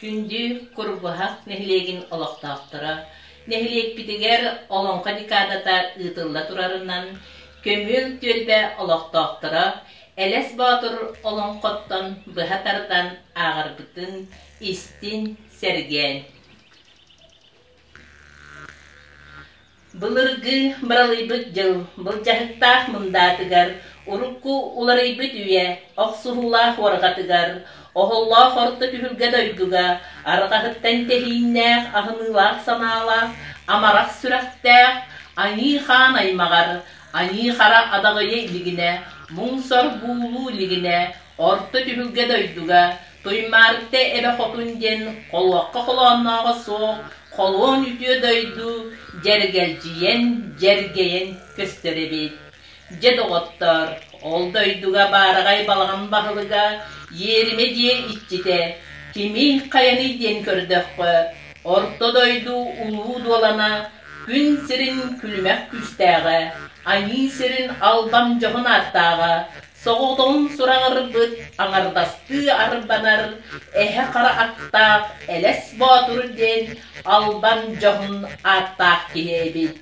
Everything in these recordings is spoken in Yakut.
Күндү Курбуһах нэһилиэгин олохтоохторо, нэһилиэкпитигэр Олоҥхо декадата ыытылла турарынан, Көмүөл түөлбэ олохтоохторо Элэс Боотур олоҥхоттон быһа тардан ааҕарбытын истин, сэргээн. Былыргы быралыйбыт дьыл былдьаһыктаах мындаатыгар, урукку уларыйбыт үйэ охсуһуулаах уорҕатыгар, оһоллоох орто түһүлгэ дойдуга арҕаһыттан тэһииннээх, аһыныылаах санаалаах, амарах сүрэхтээх, айыы-хаан аймаҕар, айыы-хара адаҕыйа илигинэ, муҥ-сор буулуу илигинэ, орто түһүлгэ дойдуга Туймаарта эбэ хотун диэн холуокка холооннооҕо суох холуон үтүө дойду дьэргэлдьийэн, дьэргэйэн көстөр эбит. Дьэ, доҕоттоор, ол дойдуга баараҕай балаҕан баһылыга иэримэ дьиэ иччитэ кимий хайаный диэн көрдөххө, орто дойду улуу дуолана күн сирин күлүмэх күүстээҕэ, айыы сирин албан дьоһун ааттааҕа Соҕотоҕун сураҕырбыт, аҥардастыы арбанар эһэ хара аттаах Элэс Боотур диэн албан дьоһун ааттаах киһи эбит.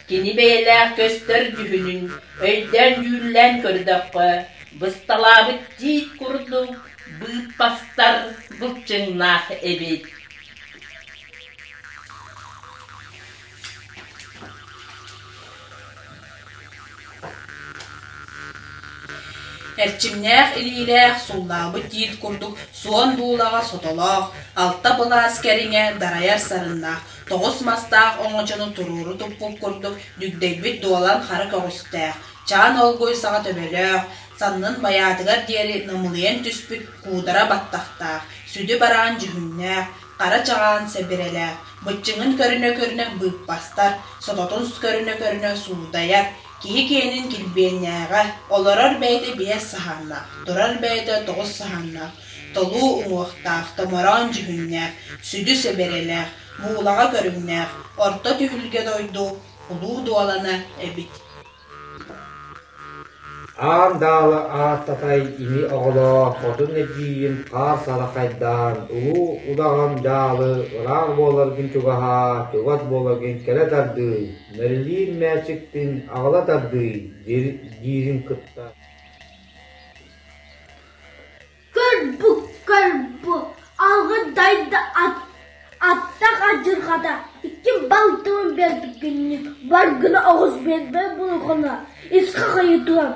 Кини бэйэлээх көстөр дьүһүнүн өйдөөн-дьүүллээн көрдөххө, бысталаабыт тиит курдук быыппастар былчыҥнаах эбит. Эрчимнээх илиилээх, суллаабыт тиит курдук суон дуулаҕа сотолоох, алта былаас кэриҥэ дарайар сарыннаах, тоҕус мастаах оҥочону туруору туппут курдук дүгдэйбит дуолан хара көҕүстээх, чаан олгуй саҕа төбөлөөх, саннын байаатыгар диэри намылыйан түспүт куудара баттахтаах, сүдү бараан дьүһүннээх, хара чаҕаан сэбирэлээх, быччыҥын көрүнэ-көрүнэ быыппастар, сототун көрүнэ-көрүнэ суудайар, киһи киэнин килбиэннээҕэ, олорор бэйэтэ биэс саһааннаах, турар бэйэтэ тоҕус саһааннаах, толуу уҥуохтаах, томороон дьүһүннээх, сүдү сэбэрэлээх, буулаҕа көрүҥнээх, орто түһүлгэ дойду улуу дуолана эбит. Аан даалы ааттатай ини оҕолоох хотун эдьиийим хаар салахайдаан улуу удаҕан дьаалы ыраах буоларгын чугаһаа, чугас буоларгын кэлэ тардыый, мэрилиир мээчикпин аҕала тардыый диирин кытта Көрбүк, көрбүк, алгы дайды аттах адьырҕата икки балтыбын биэрбиккинни баргыны оҕус биэрбэт буолуххуна исхэ хайытыам.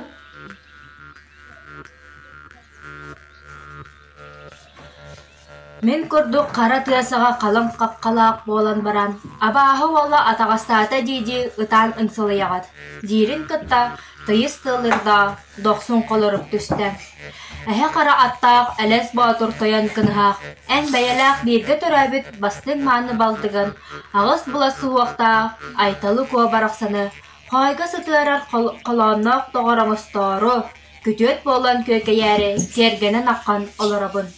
Мин курдук хара тыа саҕа халыҥ хаххалаах буолан баран, абааһы уола атаҕастаата дии-дии ытаан ыҥсылыйаҕыт, диирин кытта тыйыс тыалырдаах дохсун холорук түстэ. Эһэ хара аттаах Элэс Боотур тойон кыныһаах, эн бэйэлээх бииргэ төрөөбүт бастыҥ мааны балтыгын, аҕыс була суһуохтаах Айталы Куо барахсаны хоойго сытыарар холоонноох доҕор оҥостоору, күтүөт буолан күөкэйээри тиэргэнин аххан олоробун.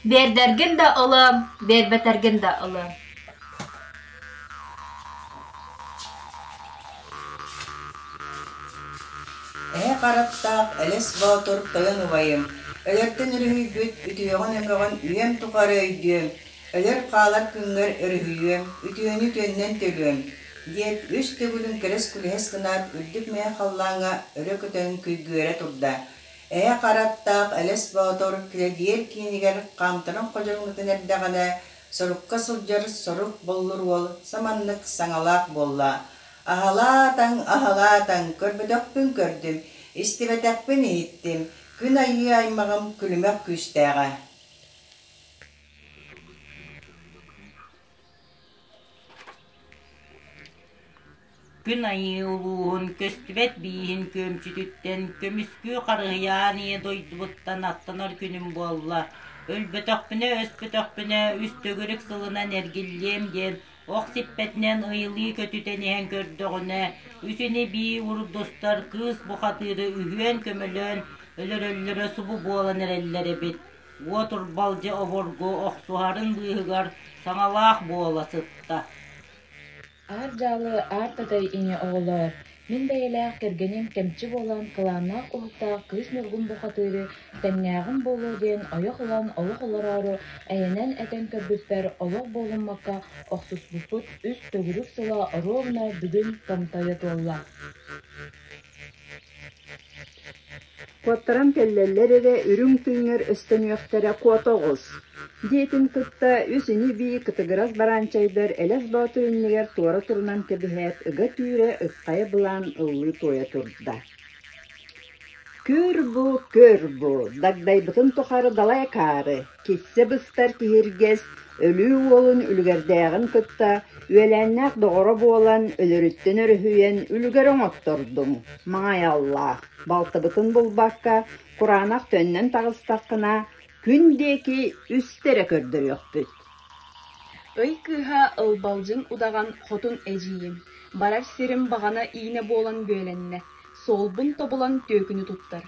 Биэрдэргин да ылыам, биэрбэтэргин да ылыам. Эһэ харахтаах Элэс Боотур тойон убайым, өлөртөн өрүһүйбүт үтүөҕүн-өҥөҕүн үйэм тухары өйдүөм, өлөр-хаалар күҥҥэр өрүһүйүөм, үтүөнү үтүөннэн төлүөм, диэт, үс төгүлүн кэрэс-күлүһэс гынаат, үрдүк мэйэ халлааҥҥа өрө көтөн күйгүөрэ турда. Эһэ харахтаах Элэс Боотур Килэдиэр киинигэр хаамтаран ходьоҥнотон эрдэҕинэ, сорукка сылдьар сорук боллур уол саманнык саҥалаах буолла: «Аһалаатаҥ, аһалаатаҥ, көрбөтөхпүн көрдүм, истибэтэхпин иһиттим, күн айыы аймаҕым күлүмэх күүстээҕэ Күн Айыы улууһун көстүбэт бииһин күөмчүтүттэн көмүскүү харыһыйаан ийэ дойдубуттан аттанар күнүм буолла. Өлбөтөхпүнэ-өспөтөхпүнэ үс төгүрүк сылынан эргиллиэм диэн ох сиппэтинэн ыйылыы көтүтэн иһэн көрдөҕүнэ, үс ини-бии урдустар кыыс бухатыыры үһүөн көмөлөөн өлөрөллөрө субу буолан эрэллэр эбит. Уот урбалдьы обургу охсуһарын быыһыгар саҥалаах буола сытта. Аар дьаалы аар татай ини оҕолоор! Мин бэйэлээх кэргэним кэмчи буолан кылааннаах уһуктаах Кыыс Ньургун бухатыыры тэҥнээҕим буолуо диэн ойох ылан олох олороору эйэнэн этэн көрбүппэр олох буолуммакка охсуспуппут үс төгүрүк сыла оруобуна бүгүн томтойо туолла. Куоттаран кэллэллэр эрэ үрүҥ тыыҥҥар өстөнүөхтэрэ куота оҕус, диэтин кытта үс ини-бии кытыгырас бараанчайдар Элэс Боотур иннигэр туора турунан кэбиһээт ыга түүрэ ыххайа былаан ыллыы-туойа турда. Көр бу, көр бу, дагдайбытын тухары далай акаары, киссэ быстар киһиргэс, өлүү уолун үлүгэрдээҕин кытта үөлээннээх доҕоро буолан өлөрүттэн өрүһүйэн үлүгэр оҥоттордуҥ, маҥай аллаах, балтыбытын булбакка кураанах төннөн таҕыстаххына, күн диэки үстэ эрэ көрдөрүөхпүт. Ый кыыһа Ылбалдьын удаҕан хотун эдьиийим, барар сирим баҕана иинэ буолан бүөлэннэ, суолбун тобулан түөкүнү туттар.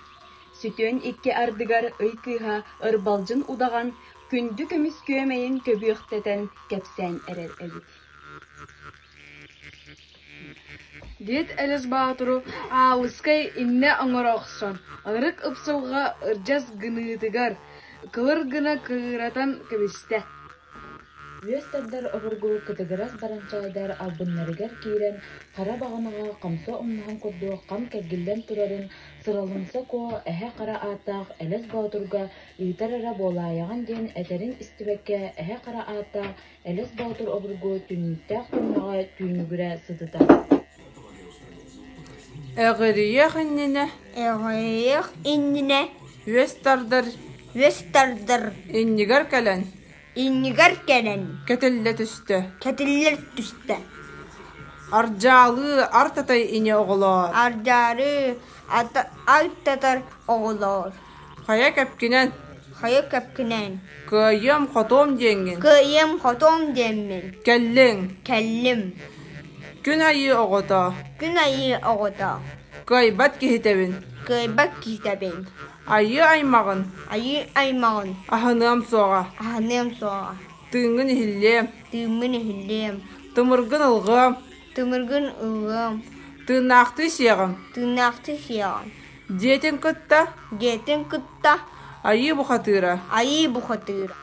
Сүтүөн икки ардыгар ый кыыһа Ырбалдьын удаҕан күндү көмүс күөмэйин көбүөхтэтэн кэпсээн эрэр эбит. Диэт Элэс Баатыру Аалыскай иннэ оҥоро охсон, ынырык ыпсылҕа ырдьас гыныытыгар кылыр гына кыыратан кэбистэ. Үөс тардар обургу кытыгырас баранчайдар албыннарыгар киирэн, хара баҕанаҕа хамса умнаһын курдук хам кэргиллэн турарын Сыралымса Куо эһэ хара ааттаах Элэс Боотурга ыытар эрэ буолаайаҕын диэн этэрин истибэккэ эһэ хара ааттаах Элэс Боотур обургу түннүктээх түрмэҕэ түүнүгүрэ сытыта. Эҕирийиэх иннинэ Эҕирийиэх иннинэ үөс тардар үөс тардар иннигэр кэлэн иннигэр кэлэн кэтиллэ түстэ кэтиллэ түстэ Ардьаалыы артатай ини оҕолоор Ардьаары артатар оҕолоор Хайа кэпкинэн Хайа кэпкинэн Кыайыам хотуом диэҥҥин Кыайыам хотуом диэммин Кэллиҥ Кэллим Күн айыы оҕото Күн айыы оҕото Кыайбат киһитэбин Кыайбат киһитэбин Айыы аймаҕын Айыы аймаҕын Аһыныам суоҕа Аһыныам суоҕа Тыыҥҥын иһиллиэм Тыыммын иһиллиэм Тымыргын ылҕыам Тымыргын ылыам Тыыннаахтыы сиэҕим Тыыннаахтыы сиэҕим Дьиэтин кытта Дьиэтин кытта Айыы бухатыыра Айыы бухатыыра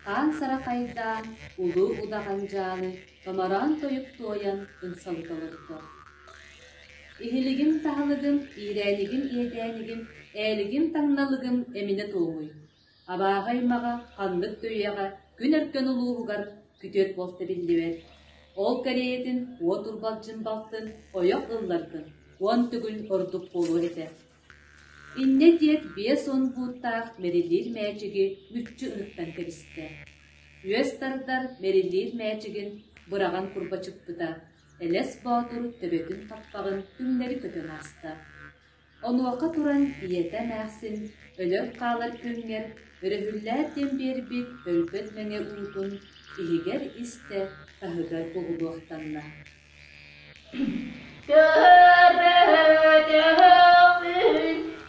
Хаан сарахайдаан, улуу удаҕан дьаалы томороон тойук туойан ымсалыта олордо. Иһилигим таһылыгым, иирээнигим иэдээнигим, ээлигим таҥналыгым эминэ туомуй. Абааһы аймаҕа ханнык да үйэҕэ күн өркөн улууһугар күтүөт буолта биллибэт. Ол кэриэйэтин уот урбалдьын балтын ойох ылларгын уон төгүл ордук буолуо этэ. Инньэ диэт 50 бууттаах мэрилиир мээчиги мүччү ыһыктан кэбистэ. Үөс тардар мэрилиир мээчигин быраҕан курбачыппыта, Элэс Боотур төбөтүн хаппаҕын түҥнэри көтөн ааста. Онуоха туран ийэтэ эмээхсин өлөр-хаалар күҥҥэр өрөһүллээр диэн биэрбит өлбөт мэҥэ уутун иһигэр истэ, таһыгар угулуохтанна. Көрбөтөхпүн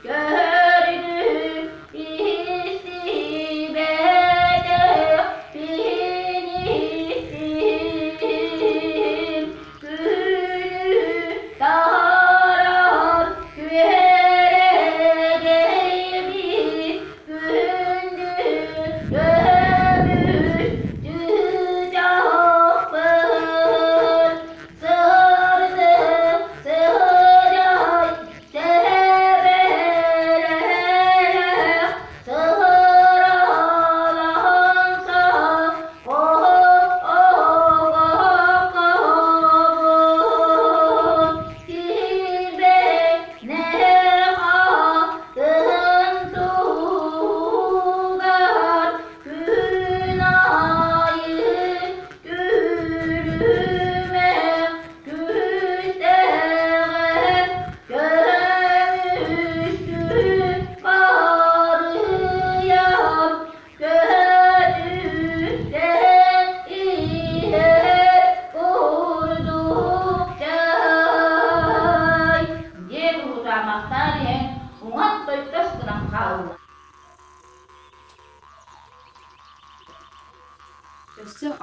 көрдүм, истибэтэхпин иһиттим. Күнү таһаарар күөрэгэйбит, күндү көмүс чыычаахпыт. Сырдык сырай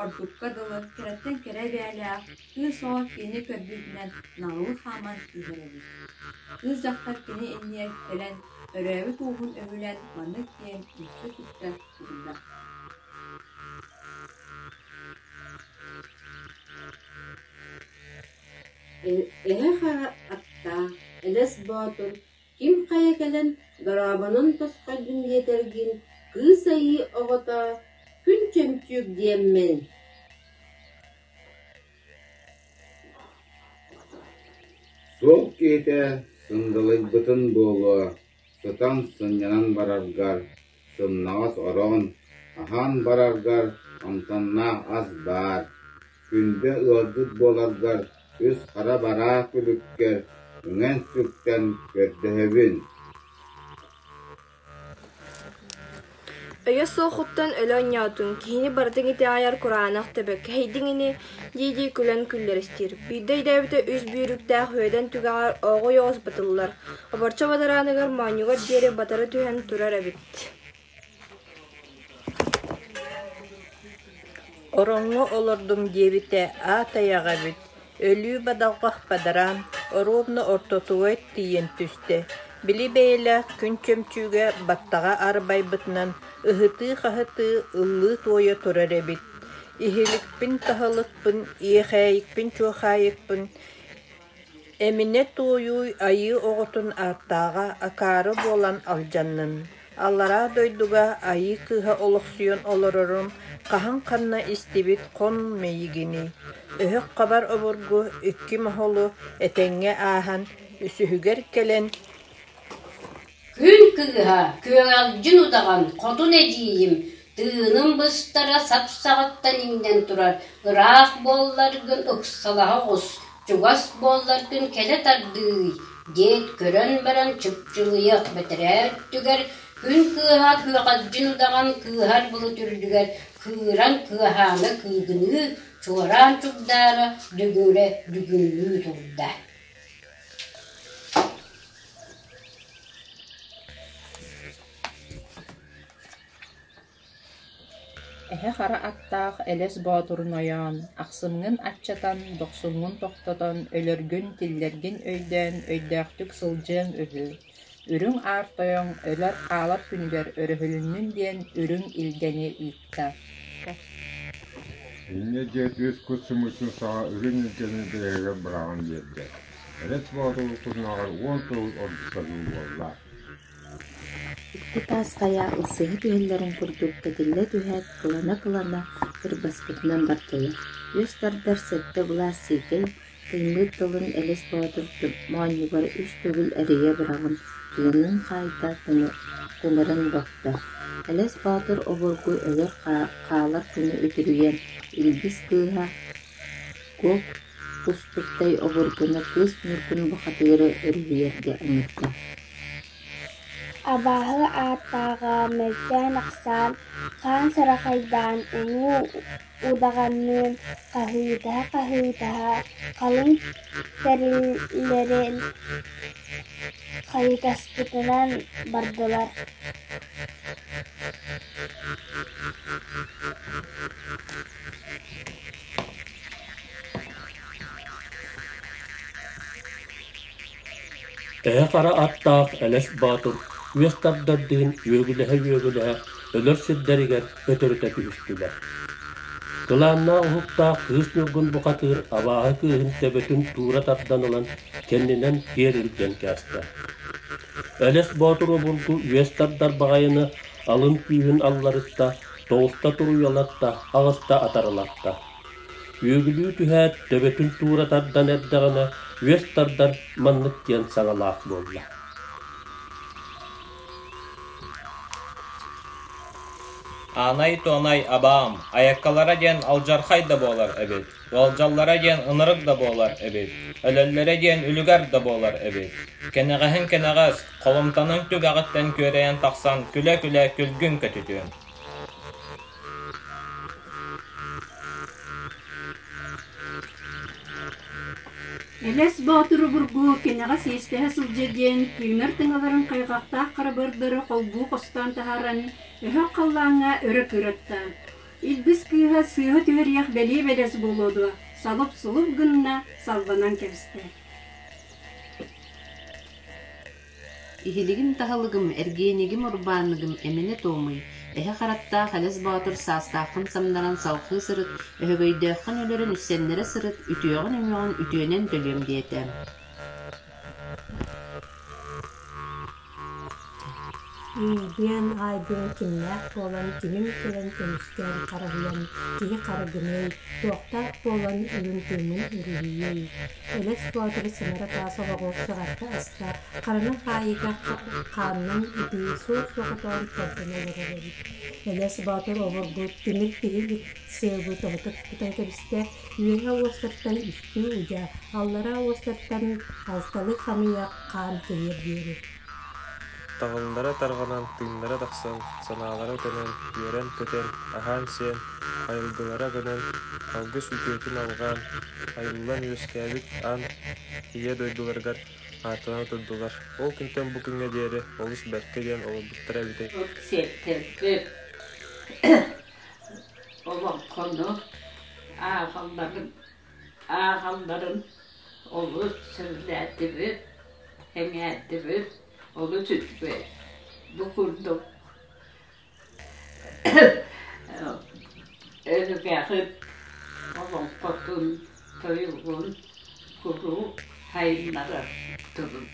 ордукка дылы кэрэттэн кэрэ бэйэлээх кыыс оҕо кинини көрбүтүнэн наҕылыы хааман иһэр эбит. Кыыс дьахтар кини иннигэр кэлэн, өрөөбүт уоһун өһүлэн маннык диэн үҥсэ-сүктэ турда: Эһэ хара аттаах Элэс Боотур ким хайа кэлэн дорообонон тосхойдун диэтэргин, Кыыс Айыы оҕото Күн Чөмчүүк диэммин Суол киһитэ сындалыйбытын буолуо, сытан сынньанан бараргар, сымнаҕас орон, аһаан бараргар амтаннаах ас баар, күндү ыалдьыт буоларгар үс хара бараа күлүккэр үҥэн-сүктэн көрдөһөбүн Өйө суохуттан өлө оонньоотуҥ, киһини барытын итэҕэйэр кураанах төбө, кэһэйдиҥ ини дии-дии күлэн күллэристиир. Биирдэ өйдөөбүтэ үс бүүрүктээх үөдэн түгэҕэр оҕо ойоҕос батыллар, оборчо бадарааныгар моонньугар диэри батары түһэн турар эбит. Ороҥҥо олордум диэбитэ аат айаҕа эбит, өлүү бадалҕах бадараан, оруобуна ортотугар тиийэн түстэ, били бэйэлээх күн чөмчүүгэ баттаҕа арбайбытынан ыһытыы-хаһытыы, ыллыы-туойа турар эбит: «Иһиликпин-таһылыкпын, иэхээйикпин-чуохаайыкпын, Эминэ туойууй айыы оҕотун ааттааҕа акаары буолан алдьаннын, аллараа дойдуга айыы кыыһа олохсуйан олорорун хаһан ханна истибит хон мэйигиний, өһөх хабар обургу икки моһолу этэҥҥэ ааһан, үсүһүгэр кэлэн Күн кыыһа, күөгэлдьин удаҕан, хотун эдьиийим, тыыным быстара сап-саҕаттан иҥнэн турар, ыраах буолларгын ыксалаһа оҕус, чугас буолларгын кэлэ тардыый, диэт көрөн баран чыпчылыйыах бэтэрээ өттүгэр күн кыыһа күөгэлдьин удаҕан кыыһар былыт үрдүгэр кыыран кыаһаана кыыгыныы, чуораан чугдаара дүҥүрэ дүгүннүү турда. Эһэ хара аттаах Элэс Боотурун ойоон, ахсымҥын аччатан, дохсуҥҥун тохтотон, өлөргүн-тиллэргин өйдөөн өйдөөхтүк сылдьыаҥ үһү, Үрүҥ Аар Тойон өлөр-хаалар күнүгэр өрүһүлүннүн диэн үрүҥ илгэни ыытта Инньэ диэт үс кус сымыытын саҕа үрүҥ илгэни бэйэтигэр быраҕан биэрдэ. Элэс Боотур курнааҕар уон төгүл ордук дуу буолла. Икки таас хайа ылсыһа түһэллэрин курдук кэтиллэ түһээт, кылана-кылана кырбаспытынан бардылар. Үөс тардар сэттэ былаас сиикэй, тыыммыт тылын Элэс Боотур моонньугар үс төгүл эрийэ быраҕан, тыынын хаайда, тымырын бопто. Элэс Боотур обургу өлөр хаалар күнү үтүрүйэн, Илбис кыыһа Куо Кустуктай обургуну Кыыс Ньургун бухатыыры өрүһүйэргэ ыҥырда Абааһы ааттааҕа мөлтөөн-ахсаан, хаан сарахайдаан улуу удаҕанныын хаһыытаһа-хаһыытаһа халыҥ тэриллэрин хайытаспытынан бардылар Эһэ хара аттаах Элэс Боотур үөс тардардыын үөгүлэһэ-үөгүлэһэ өлөр сирдэригэр өтөрүтэ түһүстүлэр. Кылааннаах уһуктаах Кыыс Ньургун бухатыыр абааһы кыыһын төбөтүн туура тардан ылан кэннинэн киэр илгэн кээстэ. Элэс Боотур обургу үөс тардар баҕайыны алын күүһүн алларытта, тоҕуста туруйалатта, аҕыста атарылатта. Үөгүлүү түһээт, төбөтүн туура тардан эрдэҕинэ, үөс тардар маннык диэн саҥалаах буолла Аанай-туонай абаам, айаккалара диэн алдьархай да буолар эбит, ыалдьаллара диэн ынырык да буолар эбит, өлөллөрө диэн үлүгэр да буолар эбит. Кэнэҕэһин кэнэҕэс, холумтаныҥ түгэҕиттэн күөрэйэн тахсан күлэ-күлэ күлгүн көтүтүөм. Элэс Боотур обургу кэнэҕэс иэстэһэ сылдьа диэн тыынар тыҥаларын хайҕахтаах хара бырдары холбуу хостоон таһааран, өһөх халлааҥҥа өрө кыыратта. Илбис кыыһа сыыһа түһэриэх бэлиэ бэлэс буолуо дуо, салып-сулуп гынна, салбанан кэбистэ. Иһилигим таһылыгым, эргиэнигим урбаанныгым эминэ туомуй, эһэ харахтаах Элэс Боотур саастааххын самнаран салҕыы сырыт, өһөгөйдөөххүн өлөрөн үссэннэрэ сырыт, үтүөҕүн өҥөҕүн үтүөнэн төлүөм диэтэ. Иирбиэн аайбыан кимнээх буолан кимим кэлэн көмүскээн харыһыйан киһи хара гыныай, туохтаах буолан үрүҥ тыынын өрүһүйүөй. Элэс Боотуру сымара таас олоҕу сыҕарыта аста, хараҥа хаайыыга хаанынан ытыы суос-соҕотоҕун сордоно олорор эбит. Элэс Боотур обургу тимир тиһик сыабы тоһута тутан кэбистэ, үөһэ уостартан үстүү удьаа, аллараа уостартан алталыы хамыйах хаан кэлиэр диэри. Таҕыллара тарҕанан, тыыннара тахсан, санаалара көнөн, үөрэн-көтөн, аһаан-сиэн, айылгылара көнөн, алгыс үтүөтүн алҕаан, айыллан үөскээбит аан ийэ дойдуларыгар ааттана турдулар. Ол күнтэн бу күҥҥэ диэри олус бэркэ диэн олорбуттара эбитэ. Сиэттэрбит олоҥхону ааҕалларын ааҕалларын олус сөбүлээтибит, сэҥээрдибит, олус үчүгэй. Бу курдук өбүгэҕит олоҥхотун, тойугун куруук сайыннара турун.